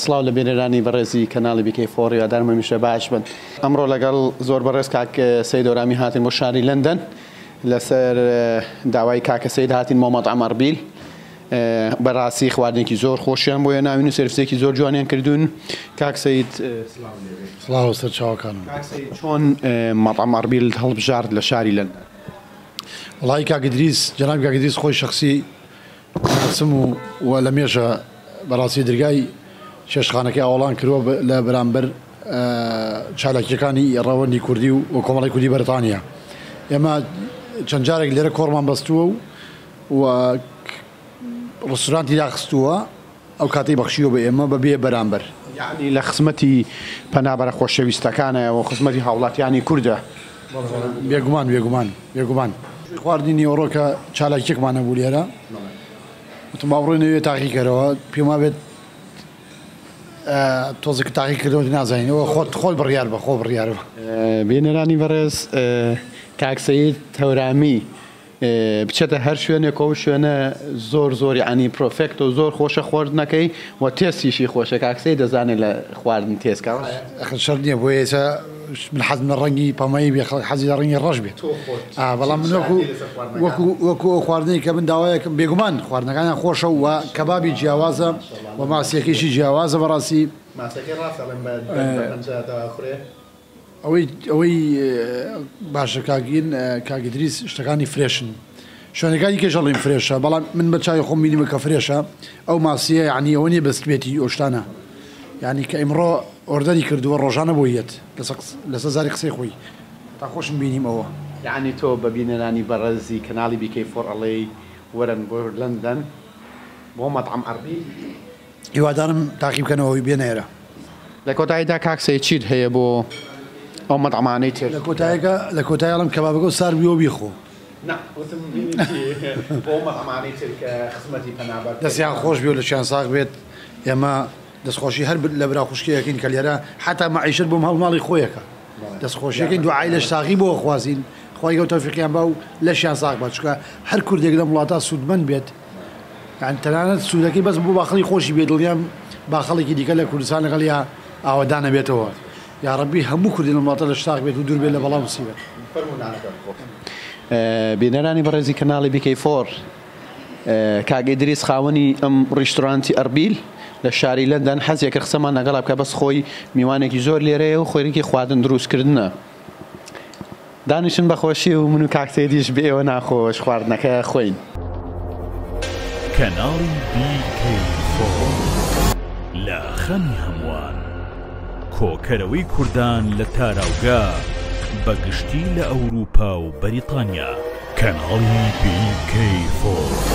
سڵاو لە بینەرانی بەڕێزی کەناڵی بیکەی فۆڕ، هیوادارم هەمیشە باش بن. ئەمڕۆ لەگەڵ زۆر بەڕێز کاک سەید ئۆرامی هاتین بۆ شاری لەندەن لەسەر داوای کاکە سەید هاتین بۆ مەتعەم ئەربیل. بەڕاستی خواردنێکی زۆر خۆشیان بۆ هێناوین و سێرفسێکی زۆر جوانیان کردوون. کاک سەید سڵاو لێ بێت. سڵاو سەر چاوەکانم. کاک سەید چۆن مەتعەم ئەربیلت هەڵبژارد لە شاری لەندەن؟ وەڵایی کاک ئیدریس، جەنابی کاک ئیدریس خۆی شەخسی ناسم و و لە مێژە بەڕاستی درگای چێشتخانەکەی ئاوەڵان کردووە لە بەرامبەر چالاکییەکانی ڕەوەندی کوردی و کۆمەڵی کوردی بەریتانیا. ئێمە چەند جارێک لێرە کۆڕمان بەستووە و و ڕستورانتی داخستووە ئەو کاتەی بەخشیوە بە ئێمە بە بێ بەرامبەر. یەعنی لە خزمەتی پەنابەرە خۆشەویستەکانە و خزمەتی هاوڵاتیانی کوردە. بێگومان بێگومان بێگومان. خواردنی نیوەڕۆ کە چالاکیەکمان هەبوو لێرە وتم با بڕۆین ئەوێ تاقیکەرەوە پێم وابێت تۆزێک تاقی کردەوە نازانین ئەوە خۆت خۆت بڕیار بە خۆ بڕیار بە. بینەرانی بەڕێز کاک سەید هەورامی بچێتە هەر شوێنێک ئەو شوێنە زۆر زۆر یەعنی پرۆفێکتە و زۆر خۆشە خواردنەکەی و تێستیشی خۆشە کاک سەید دەزانێت لە خواردن تێست کا. ئەخر شەرت نییە بۆیە ئێستا من حەزم لە ڕەنگی پەمەیی بێ خەڵک حەزی لە ڕەنگی ڕەش بێت ئا بەڵام من وەکو وەکو وەکو ئەو خواردنەی کە من داوایەکم بێگومان خواردنەکانیان خۆشە و کەبابی جیاوازە و ماسیەکەیشی جیاوازە بەڕاستی. ماسیەکەی ڕاست ئەڵێم بە 50 ئەخورێ. ئەوەی ئەوەی باشە کاک ین کاک ئیدریس شتەکانی فرێشن شوێنەکانی کێش ئەڵێن فرێشە بەڵام من بە چاوی خۆم بینیمە کە فرێشە ئەو ماسیە یعنی ئەوە نییە بەستبێتی ئەو شتانە یعنی کە ئیمڕۆ ئۆردەری کردووە ڕۆژانە بۆی یەت لەسەر زاری قسەی خۆی تا خۆشم بینیم ئەوە. یەعنی تۆ بە بینەرانی بەڕێزی کەناڵی بیکەی فۆر ئەڵێی وەرن بۆ لەندەن بۆ مەتعەم ئەربیل؟ هیوادارم تاقی بکەنەوە و بێنە ئێرە. لە کۆتاییدا کاک سەید چیت هەیە بۆ ئەو مەتعەمانەی تر؟ لە کۆتایەکە لە کۆتایی ئەڵێم کەبابەکەو سارد بوویەوە بیخۆ. نا وتم بینی چی بۆ ئەو مەتعەمانەی تر کە خزمەتی پەنابەر دەکەن. دەستیان خۆش بێ و لەشیان ساغ بێت ئێمە دەستخۆشی هەر لە برا خوشکێ ئەکەین کە لێرە حەتا مەعیشەت بۆ ماڵ ماڵی خۆیەکە دەستخۆشی ئەکەین دوعای لەش ساغی بۆ ئەخوازین خوای گەورە تەوفیقیان با و لەشیان ساغ بات چونکە هەر کوردێک لەم وڵاتە سوودمەند بێت یانی تەنانەت سوودەکەی بەس بۆ باخەڵی خۆشی بێ دڵنیام باخەڵێکی دیکە لە کوردستان لەگەڵیا ئاوەدان ئەبێتەوە یاڕەبی هەموو کوردی لەم وڵاتە لەش ساغ بێت و دوور بێت لە بەڵا و مسیبەت. فەرموو نانەکە بخۆ. بینەرانی بەڕێزی کەناڵی بیکەی فۆر کاک ئیدریس خاوەنی ئەم ڕیستۆرانتی ئەربیل لە شاری لەندەن حەزی کرد قسەمان لەگەڵا بکە بەس خۆی میوانێکی زۆر لێرەیە و خۆریکی خواردن دروستکردنە. دانیشن بە خۆشی و من و کاک سەیدیش بێ ئێوە ناخۆش خواردنەکە خۆین. کەناڵی بی کەی فۆر لە خەمی هەمووان، کۆکەرەوەی کوردان لە تاراوگە بە گشتی لە ئەوروپا و بەریتانیا. کەناڵی بی کەی فۆر.